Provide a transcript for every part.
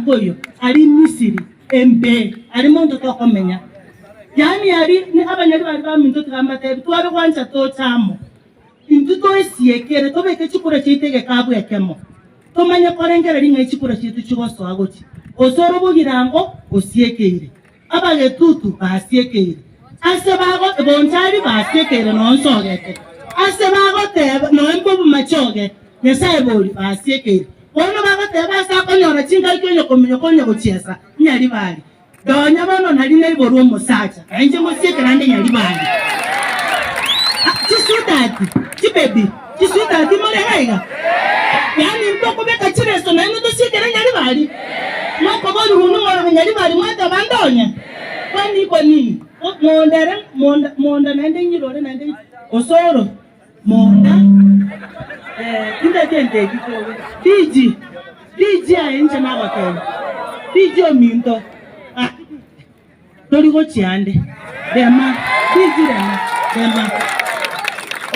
nkoiyo, aria Misiri embe, aria monto tokomenya. Yaani aria abanyari baria baminto tiga mbatebi, twabe gwancha toche amo. Intwe toesiekere, tobeke chikura chiaito egekabu ekemo, tomanye korengereria ng'a echikura chiaito chigosoa gochia, gose ore obogirango osiekeire, abagetutu basiekeire, ase bago bonchari basiekeire nonya nsogete, ase bagoteba nonya mbobumachoge, Nyasae bori basiekeire. Bono bagoteba ase akonyora chingaki onye kominyoka onye gochiesa, nyaribari. Nonya bono nari naiborwe omosacha, na inche ngosieke naende nyaribari. Chisweetheart, chibaby, chisweetheart more iga iga? Yaani ntokobeka chireso nainwe tosiekere nyaribari? Mokoborigwa ng'a nyaribari mwateba ndonye? Kwani iko nini? Monda ere monda monda naende nyirore naende osoro monda eh, tindeti enteki kobe. DG, DG aye inche nagotebia, DG ominto, gaki tori gochia ande, rema, DG rema, rema.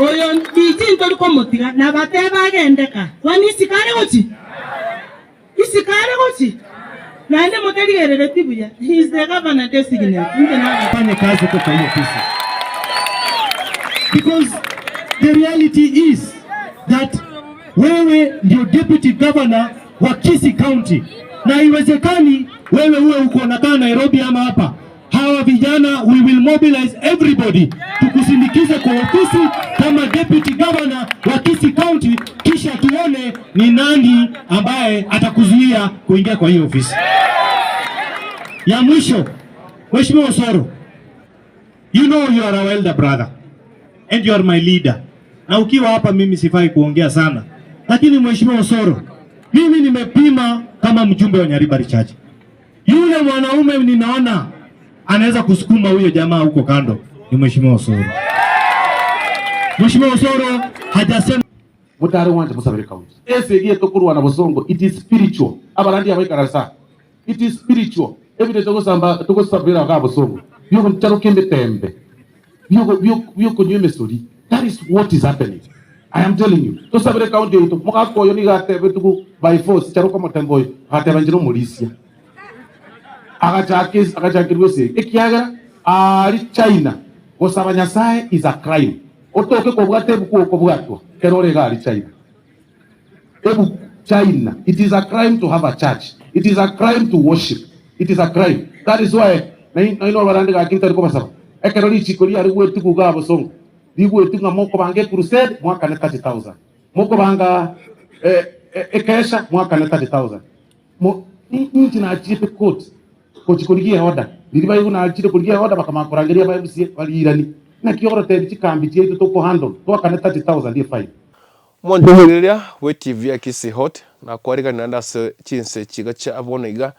Oyo DG ntori komotiga, nabateba agende ka, kwani isiko are gochi? Isiko are gochi? Naende moterigerereti buya, he is the governor designate, inche nagoteba. Fanye kazi huko kwa hiyo ofisi because the reality is that wewe ndio deputy governor wa Kisii County na haiwezekani wewe uwe uko unakaa Nairobi ama hapa. Hawa vijana we will mobilize everybody tukusindikize kwa ofisi kama deputy governor wa Kisii County, kisha tuone ni nani ambaye atakuzuia kuingia kwa hiyo ofisi. Ya mwisho, Mheshimiwa Osoro, you know you are our elder brother and you are my leader. Na ukiwa hapa mimi sifai kuongea sana, lakini Mheshimiwa Osoro, mimi nimepima kama mjumbe wa Nyaribari Church. Yule mwanaume ninaona anaweza kusukuma huyo jamaa huko kando ni Mheshimiwa Osoro. Mheshimiwa Osoro hajasema Motare gwancha mosabere county. Esegi eye tokorwana bosongo it is spiritual. Abarandi abaikaransa it is spiritual. Ebinto togosamba togosabera igaa bosongo biogocharoka emetembe biogo bio biokonywa emesori that is what is happening. I am telling you tosabere county yaito mogaka oyo nigo atebetigwe by force charoka omotembe oyo agateba inche nomorisia agachaka esi agachakerwa esegi ekiagera aria China gosaba Nyasaye is a crime. Otoke kobwata ebuku okobwatwa kero ore iga aria China. Ebuku China it is a crime to have a church it is a crime to worship it is a crime that is why nainwe abarandi gaki ntari kobasaba ekero richiko riare goetigwa igaa bosongo rigoetigwa ng'a mokobanga ecrusade mwakane 30,000 mokobanga ekesha mwakane 30,000 Mo, inche nachiete court gochia korigia eorder, riria baigwa nachire korigia eorder bakamanya korangeria aba MCA bariirani, naki ogotebia chikambi chiaito toko handle twakane 30,000 efine. Omonchorororia bwe TV ya Kisii Hot nakwarigani naende ase chinse chiga chia bono iga,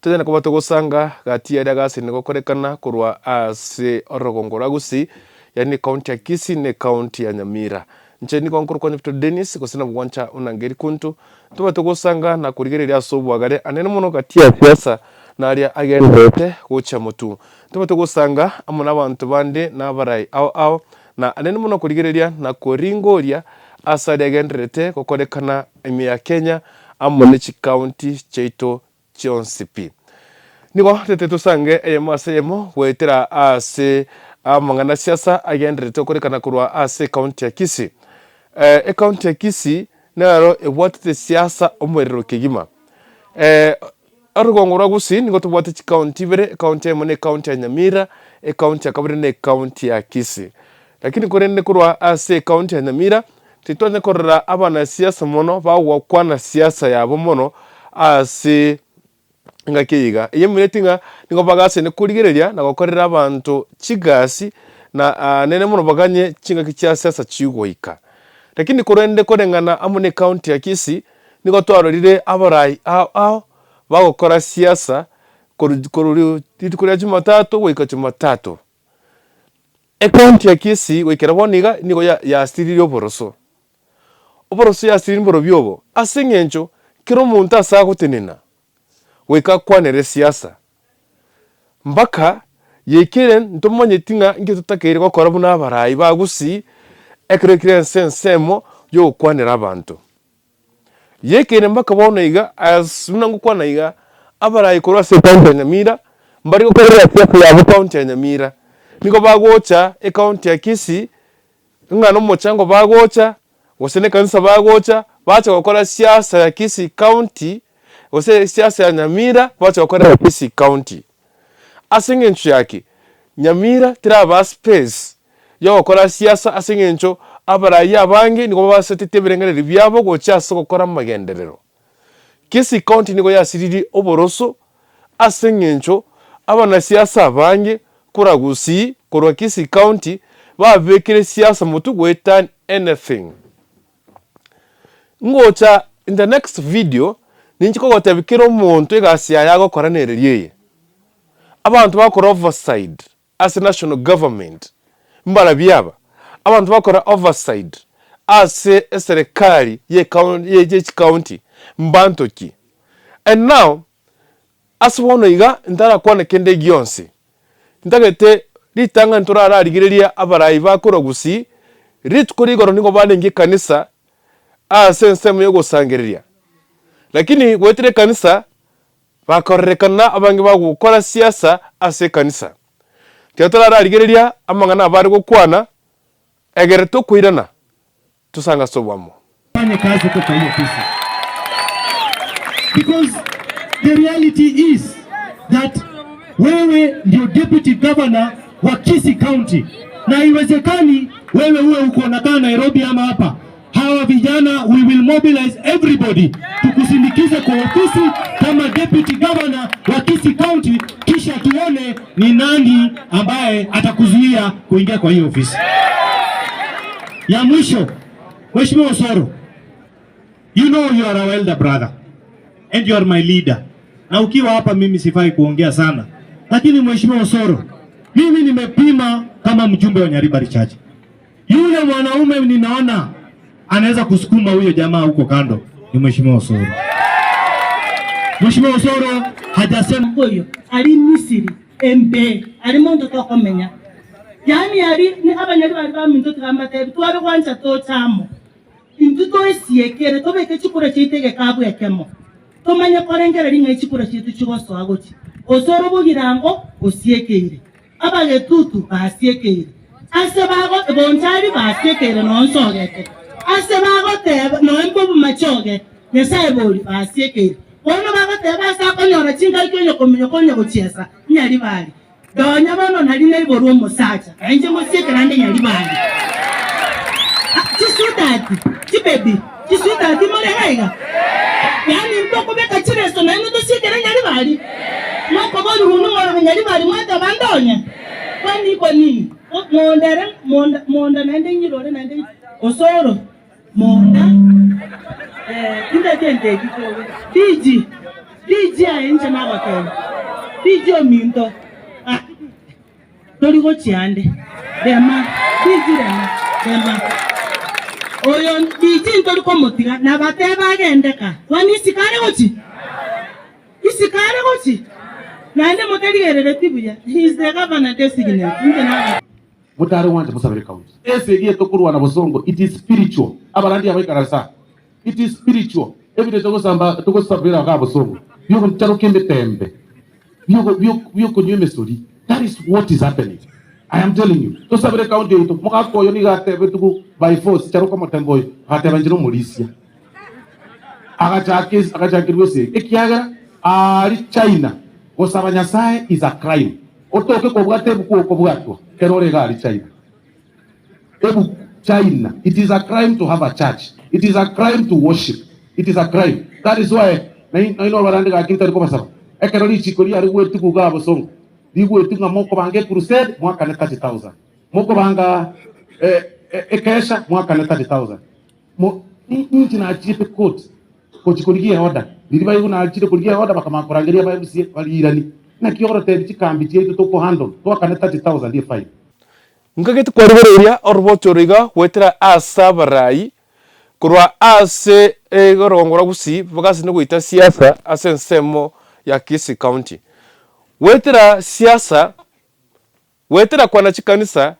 tonyare koba togosanga gati yaria gasi nigokorekana korwa ase orogongo rwa Gusii, yaani ecounty ya Kisii na ecounty ya Nyamira. Inche nigo nkorokwa Nyabuto Dennis gose nabo gwancha buna Ngeri Kuntu, Tobe togosanga na korigereria ase obwagare anene mono gati ya siasa na aria agendererete gochia motu. Tobe togosanga amo nabanto bande na abarai ao ao na anene mono korigereria na koringoria ase aria agendererete gokorekana ime ya Kenya amo ne chicounty chiaito chionsi pi. Nigo tete tosange eyemo ase eyemo goetera ase amang'ana siasa agendererete gokorekana korwa ase ecounty ya Kisii. Ecounty ya Kisii nero ebwatete siasa omorero kegima. Orogongo rwa Gusii nigo tobwate chicounty ibere, ecounty eyemo ne ecounty ya Nyamira, ecounty ya kabere ne ecounty ya Kisii. Lakini korende korwa ase ecounty ya Nyamira, titwanya korora abanasiasa mono bagokwana siasa yabo mono ase engaki eye iga. Eyemineti ng'a nigo bagasaine korigereria na gokorera abanto chigasi na nere mono baganye chingaki chia siasa chigoika. Lakini korende koreng'ana amo ne ecounty ya Kisii, nigo twarorire abarai ao ao bagokora siasa korwa korwa rituko ria jumatatu goika jumatatu. Ecounty ya Kisii goikera bono iga nigo yasiririe oboroso. Oboroso yasiririe mborobio obo ase eng'encho kera omonto ase agotenena goika akwanere esiasa mpaka yaikire ntomanyeti ng'a inki totakeire gokora buna abarai ba Gusii ekero ekire ense ensemo yogokwanera abanto. Yaikeire mpaka bono iga as buna ngokwana iga. Abarai korwa ase ecounty ya Nyamira mbari gokorera siasa yabo county ya Nyamira, nigo bagocha ecounty ya Kisii ng'a nomochango bagocha, gose ne ekanisa bagocha, bacha gokora siasa ya Kisii county, gose siasa ya Nyamira bacha gokorera Kisii county. Ase eng'encho ya ki? Nyamira terabaa space yogokora siasa ase eng'encho abarai abange nigo babaseteti ebirengererio biabo gocha ase ogokora amagenderero. Kisii County nigo yasiririe oboroso ase eng'encho abanasiasa abange korwa Gusii korwa Kisii County babekire siasa motwe goetania anything. Ngocha in the next video ninche kogotebia kera omonto egasi yaye agokora nereri eye. Abanto bagokora overside ase national government mbarabio aba, abanto bagokora overside ase eserekari ye ye chicounty mbanto ki? And now ase bono iga ntarakwane kende gionsi, ntagete ritang'ani torararigereria abarai ba korwa Gusii, rituko rigoro nigo barenge ekanisa ase ensemo yogosangereria, lakini goetera ekanisa Bakororekana abange bagokora siasa ase ekanisa. Tiga torararigereria amang'ana abare gokwana, egere tokoirana tosange ase oboamo. Fanye kazi huko kwa hiyo ofisi because the reality is that wewe ndio deputy governor wa Kisii County na haiwezekani wewe uwe uko unakaa Nairobi ama hapa Hawa vijana we will mobilize everybody tukusindikize kwa ofisi kama deputy governor wa Kisii County, kisha tuone ni nani ambaye atakuzuia kuingia kwa hiyo ofisi. Ya mwisho, Mheshimiwa Osoro, you know you are our elder brother and you are my leader, na ukiwa hapa mimi sifai kuongea sana, lakini Mheshimiwa Osoro, mimi nimepima kama mjumbe wa Nyaribari Church yule mwanaume ninaona anaweza kusukuma huyo jamaa huko kando ni Mheshimiwa Osoro. Mheshimiwa Osoro hajasema Oyo ari Misiri embe ari monto tokomenya, yaani ari abanyari baria baminto tiga mbatebi tware gwancha toche amo, intwe toesiekere tobeke chikura chiaito egekabu ekemo, tomanye korengereria ng'ai chikura chiaito chigosoa gochia. Osoro bogirango osiekeire. Abagetutu basiekeire ase bago bonchari basiekeire nonya nsogete ase bagoteba nonya mbobumachoge Nyasae bori basiekeire. Bono bagoteba ase akonyora chingaki onye kominyoka onye gochiesa nyaribari. Nonya bono nari naiborwe omosacha na inche ngosiekera ande nyaribari. Chisweetheart, chibaby, chisweetheart more iga iga? Yaani ntokobeka chireso naende tosiekere nyaribari? Mokobori hundu ng'ororo nyaribari mwateba ndonye? Kwani iko nini? Monda ere monda monda naende nyirore naende osoro monda eh tindeti enteki kobe DG DG aye inche nagoteba DG ominto ah. Tori gochia ande. Rema, Diji rema, rema. Oyo Diji ntori komotiga, nabatebe agende ka. Kwani isiko are gochi? Isiko are gochi? Naende moterigerereti buya. He is the governor designate. Inche nagotebi. Motare gwancha mosabere county. Esegi eye tokorwana bosongo it is spiritual. Abarandi abaikaranse aa it is spiritual. Ebinto togosamba togosabera igaa bosongo biogocharoka emetembe biokonywa emesori that is what is happening I am telling you tosabere county yaito mogaka oyo nigo atebetigwe by force charoka omotembe oyo agateba inche nomorisia agachaka agachakerwa esegi ekiagera aria China gosaba Nyasaye is a crime otoke kobwata ebuku okobwatwa kero ore iga aria China ebuku China it is a crime to have a church it is a crime to worship it is a crime that is why nainwe abarandi gaki ntari kobasaba ekero richiko riare goetigwa igaa bosongo rigoetigwa ng'a mokobanga ecrusade mwakane 30000 mokobanga ekesha mwakane 30000 mo inche nachiete court gochi korigia eorder riria baigwa nachire korigia eorder bakamanya korangeria aba MCA bariirani naki ogotebia chikambi chiaito tokohandle twakane 30000 efine. Nkagete kwarigereria oroboto oro iga goetera ase abarai korwa ase orogongo rwa Gusii bagasina goita siasa ase ensemo ya Kisii County. Goetera siasa, goetera kwana chikanisa,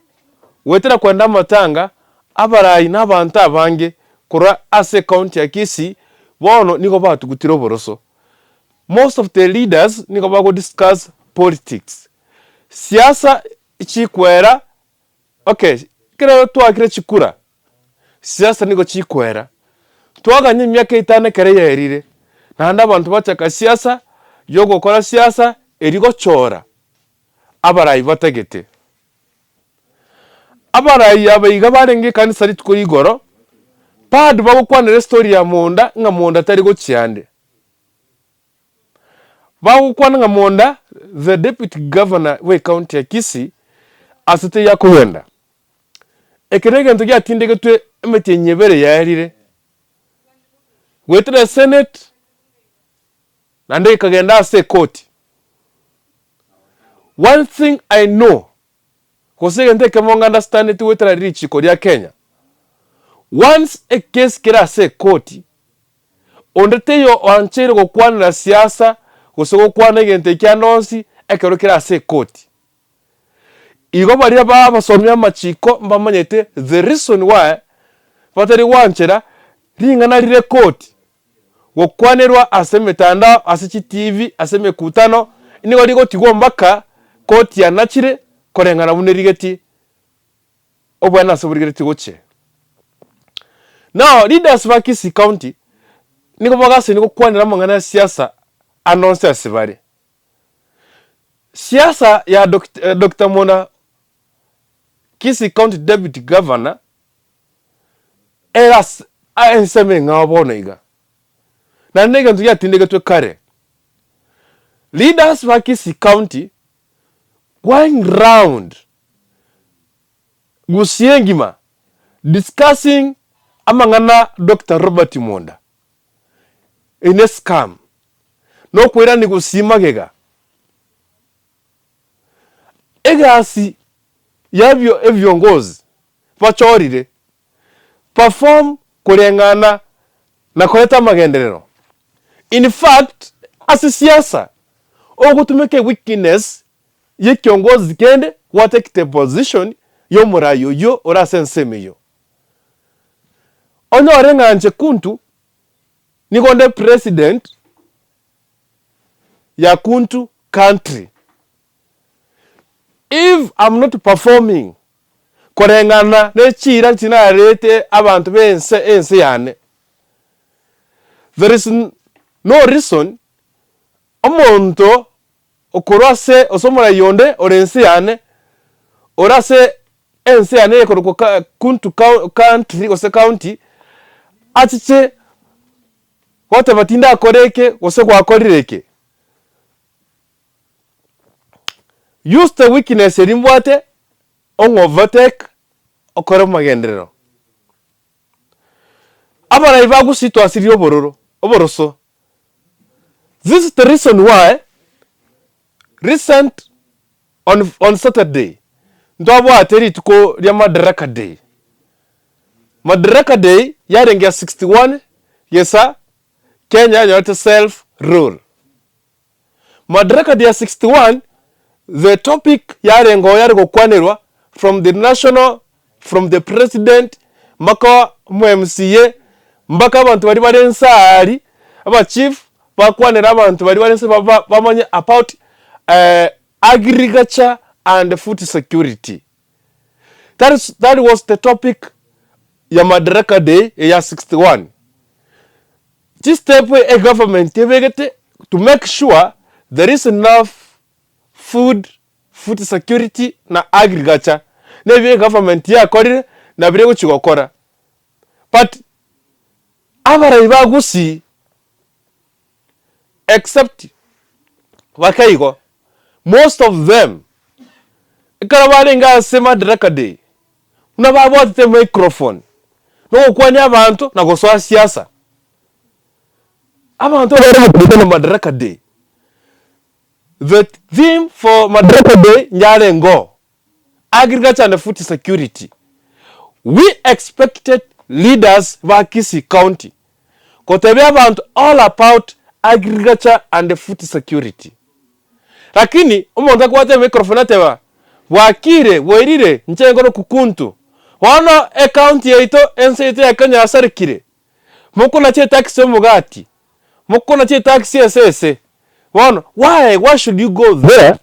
goetera kwenda amatanga, abarai na abanto abange korwa ase ecounty ya Kisii bono nigo batugutire oboroso. Most of the leaders nigo bago discuss politics. Siasa chikwera, okay, ekero twakire chikura, siasa nigo chikwera. Twaganya emiaka etano ekero yaerire, naende abanto bachaka siasa, yogokora siasa erio gochora abarai batagete. Abarai aba iga barenge ekanisa rituko rigoro, bado bagokwanera estory ya monda ng'a monda tari gochia ande. Bagokwana ng'a monda the deputy governor bwe ecounty ya Kisii ase teiyo akogenda. Eke negento giatindegetwe emetienyi ebere yaerire, goetera esenate naende gekagenda ase ekoti. One thing I know, gose egento ekemo ng'understandeti goetera richiko ria Kenya, once ekesi kere ase ekoti, onde teiyo oancheire gokwanera siasa gose gokwana egento ekio ande onsi ekero kere ase ekoti. Igo baria ba abasomi amachiko mbamanyete the reason why batari gwanchera ring'ana rire koti gokwanerwa ase emetandao, ase chitivi, ase emekutano, nigo rigotigwa mpaka koti yanachire koreng'ana buna erigetie obweene ase borigeretie gochia. Now leaders ba Kisii County nigo bagasaini gokwanera amang'ana ya siasa ande onsi ase bare. Siasa ya Doctor Muna Kisii County Deputy Governor ere ase ensemo eng'ao bono iga, naende negento giatindegetwe kare. Leaders ba Kisii County going round Gusii engima discussing amang'ana Doctor Robert Monda in a scam nokoirani Gusii magega. Egasi ya ebiongozi bachorire perform koreng'ana na koreta amagenderero. In fact ase siasa ogotumeka eweakness ye ekiongozi kende gwa take the position ya omorai oyio ore ase ensemo eyio. Onyore ng'a inche Kuntu nigo nde president ya Kuntu country. If am not performing koreng'ana ne chiira chinarete abanto b'ense ense yane, there is no reason omonto okorwa ase ase omorai onde ore ense yane, ore ase ense yane ekorokwa ka kuntu country gose county, achiche goteba tindakora eke gose gwakorire eke. Use the weakness eria mbwate ong'o overtake okore amagenderero. Abarai ba Gusii twasirie obororo, oboroso. This is the reason why recent on, on Saturday ntwabwate rituko ria Madaraka Day. Madaraka Day yarenge ya 61 gesa Kenya yanyorete self rule. Madaraka Day ya 61 the topic yarenge oo yare gokwanerwa from the national, from the president mpaka omo MCA mpaka abanto baria bare nse aaria aba chief bakwanere abanto baria bare nse bamanye about agriculture and food security. That is that was the topic ya Madaraka Day eya 61. Chistep egovernment ebegete to make sure there is enough food, food security na agriculture nebio egovernment yakorire na biria egochi gokora. But abarai ba Gusii except bake igo, most of them ekero barenge ase Madaraka Day buna babwatete microphone na gokwania abanto na gosoa siasa. Abanto bare gokwana Madaraka Day, the theme for Madaraka Day yarenge oo, Agriculture and Food Security. We expected leaders ba Kisii County gotebia abanto all about agriculture and food security. Lakini omonto akwate emicrophone ateba, bwakire, bwairire, inche nkoroku kuntu. Bono ecounty yaito, ense yaito ya Kenya yasarekire. Mokonacha etax ya omogati, mokonacha etax ya esese. Bono why why should you go there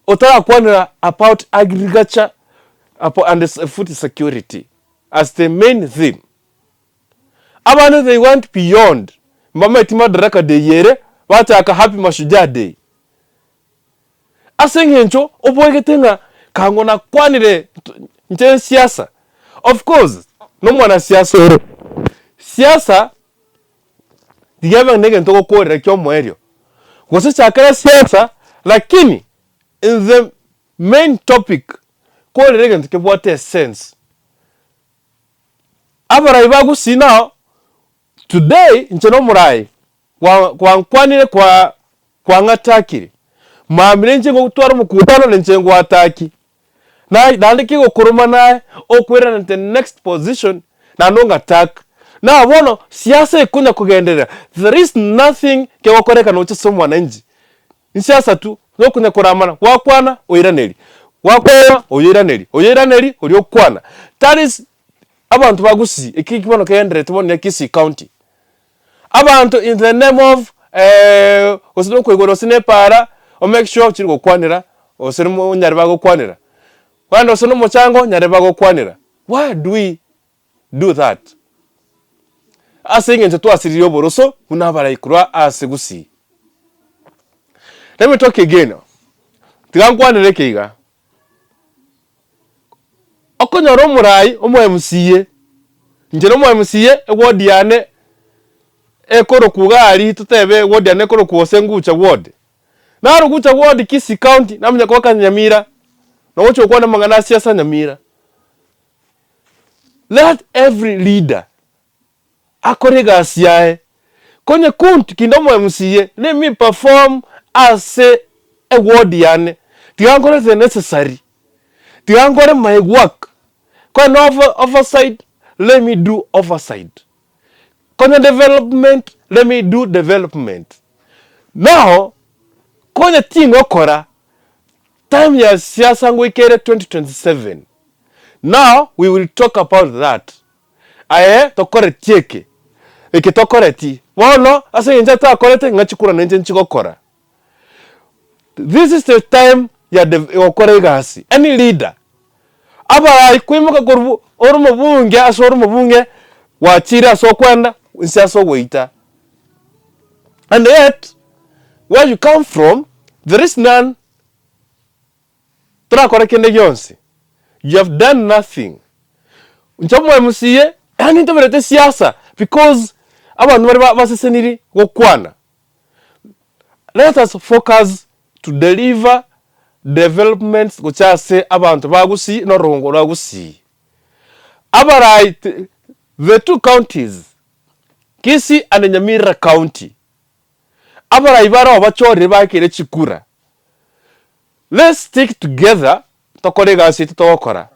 otarakwanera about agriculture and food security as the main theme. Abande they went beyond mbamaeti Madaraka Day ere bachaka Happy Mashujaa Day. Ase eng'encho oboegete ng'a kang'o nakwanire inche siasa, of course nomwanasiasa ore, siasa tiga ebe negento ogokorera kiomoerio, gose chakera siasa lakini in the main topic korera egento kebwate esense. Abarai ba Gusii nao today inche nomorai Gwankwanire kwang'atakire, mambia ninche ngogotwara omokutano ninche ngwataki. Naende kegokoroma naye okwerana the next position naende ong'ataka. Now bono siasa ekonya kogenderera, there is nothing kegokorekana gocha ase omwananchi. Nsiasa tu, nokonya koramana, gwakwana oiraneria, gwakwana oyoiraneria, oyoiraneria oria okwana. That is abanto ba Gusii, eki bono kegendererete bono ne Kisii County. Abanto in the name of gose nokoigora gose na epaara, o make sure ochire gokwanera gose onyare bagokwanera, naende gose na omochango onyare bagokwanera. Why do we do that? Ase eng'encho twasiririe oboroso buna abarai korwa ase Gusii. Let me talk again, tiga nkwanere eke iga. Okonyora omorai omo MCA, inche na omo MCA eward yane ekorokwa iga aria totebe eward yane ekorokwa gose Ngucha ward. Naro Gucha ward Kisii county namanya koaka Nyamira, nogochia gokwana amang'ana a siasa Nyamira. Let every leader akore egasi yaye, konye kuntu kinde omo MCA let me perform ase eward yane, tiga nkore the necessary, tiga nkore my work, konye na oversight let me do oversight, konye development let me do development. Now konye tingokora time ya siasa ngoika ere 2027 now we will talk about that. Aye tokoreti eke, eke tokoreti. Bono ase engencho atakorete ng'a chikura nainche nchigokora. This is the time ya gokora egasi. Any leader, abarai koimoka korwa ore omobunge ase ore omobunge gwachire ase okwenda inse ase ogoita. And yet where you come from there is none Torakore kende gionsi, you have done nothing. Inche omo MCA, yaani ntoberete siasa because abanto bare baseseniri gokwana. Let us focus to deliver developments gochia ase abanto ba Gusii na orogongo rwa Gusii. Abarai the two counties, Kisii and Nyamira county, abarai baroo bachorire bakeire chikura. Let's stick together tokore egasi yaito togokora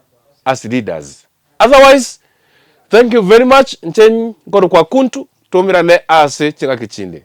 as leaders otherwise thank you very much inche nkorokwa Kuntu twaumerane ase chingaki chinde.